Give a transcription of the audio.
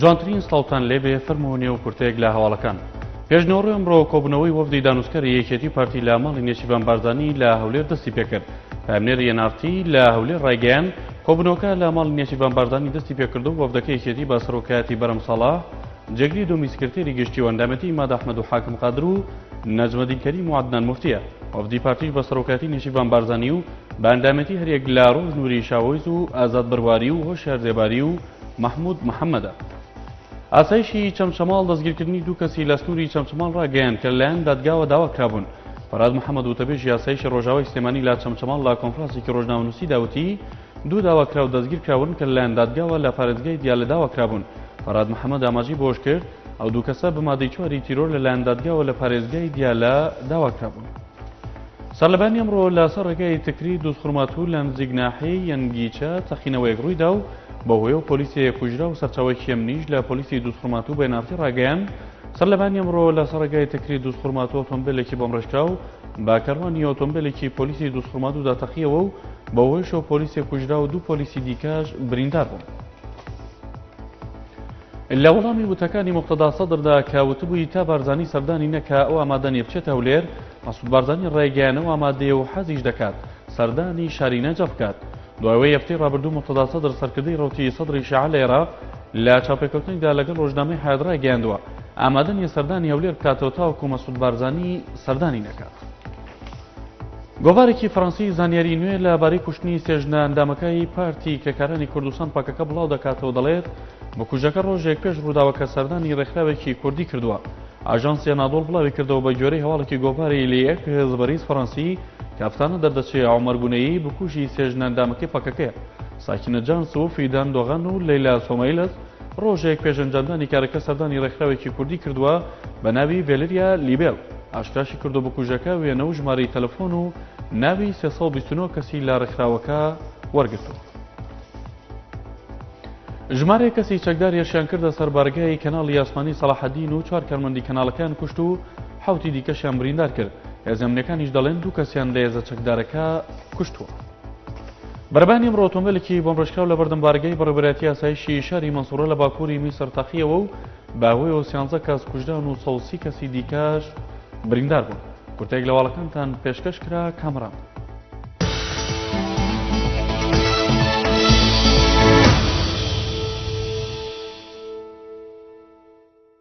جوانترین سڵاوتان لێبێ فەرموو نێو کورتەیەک لە هەواڵەکان. پێشنیوەڕۆی ئەمڕۆ کۆبوونەوەی وەفدی دانوسکەری یەکێتی پارتی لە ماڵی نێچیرڤان بارزانی لە هەولێر دەستی پێکرد. پەیامنێری NRT لە هەولێر ڕایگەیاند، کۆبوونەوەکە لە ماڵی نێچیرڤان بارزانی دەستی پێکرد و وەفدەکە یەکێتی بە سەرۆکایەتی بەرەم ساڵح جێگری دووەمی سکرتێری گشتی و ئەندامێتی عیماد ئەحمەد و حاکم قادر و نەجمەدین کەریم و عەدنان موفتیە. وەفدی پارتیش بە سەرۆکایەتی نێچیرڤان بارزانی و بە ئەندامێتی هەریەک لە ڕۆژ نوری شاوەیس و ئازاد بەرواری و هۆشیار زێباری و مەحمود محەمەدە. ئاسایشی چەمچەماڵ دەستگیرکردنی دوو کەسی لە سنووری چەمچەماڵ ڕاگەیاند کە لەلایەن دادگاوە داوا کرابوون. فەرهاد محەمەد وتەبێژی ئاسایشی ڕۆژاوای سلێمانی لە چەمچەماڵ لە کۆنفرانسێکی ڕۆژنامەنووسیدا وتی، دوو داواکراو دەستگیرکراون کە لەلایەن دادگاوە لە پارێزگای دیالە داواکرابوون. فەرهاد محەمەد ئاماژەی بەوەشکرد، ئەو دوو کەسە بە مادەی چواری تیرۆر لەلایەن دادگاوە لە پارێزگای دیالە داواکرابوون. سەرلەبەیانی ئەمڕۆ لەسەر ڕێگای تکریت دوزخورماتوو لە نزیک ناحیەی یەنگیچە تەقینەوەیەک ڕوویدا و بەوهۆیەوە پۆلیسێک کوژرا و سەرچاوەیەکی ئەمنیش لە پۆلیسی دوزخورماتوو بە NRT ڕاگەیاند سەرلەبەیانی ئەمڕۆ لەسەر ڕێگای تکریت دوزخورماتوو ئۆتۆمبێلێکی بۆمبڕێژکراو بە کاروانی ئۆتۆمبێلێکی پۆلیسی دوزخورماتوودا تەقیەوە و بەوهۆیشەوە پۆلیسێک کوژرا و دوو پۆلیسی دیکەش بریندار بوون. لە وەڵامی وتەکانی موقتەدا سەدردا کە وتبووی تا بارزانی سەردانی نەکا ئەو ئامادە نییە بچێتە هەولێر، مەسعود بارزانی ڕایگەیاند ئەو ئامادەیە و حەزیش دەکات سەردانی شاری نەجەف بکات. دوای ئەوەی هەفتەی ڕابردوو موقتەدا سەدر سەرکردەی ڕەوتی سەدری شیعە لە عێراق لە چاوپێکەوتنێکدا لەگەڵ ڕۆژنامەی حەیات ڕایگەیاندووە ئامادە نییە سەردانی هەولێر بکاتەوە تاوەکو مەسعود بارزانی سەردانی نەکات. گۆڤارێکی فەرەنسی زانیاری نوێ لە بارەی کوشتنی سێ ژنە ئەندامەکەی پارتی کرێکارانی کوردستان پەکەکە بڵاو دەکاتەوە دەڵێت بکوژەکە ڕۆژێک پێش ڕووداوەکە سەردانی ڕێکخراوێکی کوردی کردووە. ئاژانسی ئەنادۆڵ بڵاوی کردەوە بە گوێرەی هەواڵێکی گۆڤاری لێکس بەریز فەرەنسی کە هەفتانە دەردەچێ عومەر گونەیی بکوژی سێ ژنە ئەندامەکەی پەکەکەیە ساکینە جانس و فیدان دۆغان و لەیلا سۆمەیلز ڕۆژێک پێش ئەنجامدانی کارەکە سەردانی ڕێکخراوێکی کوردی کردووە بە ناوی ڤێلریا لیبێل. ئاشکراشی کردووە بکوژەکە وێنە و ژمارەی تەلەفۆن و ناوی 329 کەسی لە ڕێکخراوەکە وەرگرتووە. ژمارەیەک کەسی چەکدار هێرشیان کردە سەر بارگای کەناڵی ئاسمانی سەڵاحەدین و چوار کارمەندی کەناڵەکەیان کوشت و حەوتی دیکەشیان بریندار کرد. هێزە ئەمنیەکانیش دەڵێن دوو کەسیان لە هێزە چەکدارەکە کوشتووە. بەرەبانی ئەمڕۆ ئۆتۆمبێلێکی بۆمبڕێژکراو لە بەردەم بارگای بەڕێوەبەرایەتی ئاسایشی شاری مەنسوڕە لە باکووری میسر تەقیەوە و بەهۆیەوە 13 کەس کوژران و 130 کەسی دیکەش بریندار بوون. کورتەیەک لە هەواڵەکانتان پێشکەش کرا کامەران.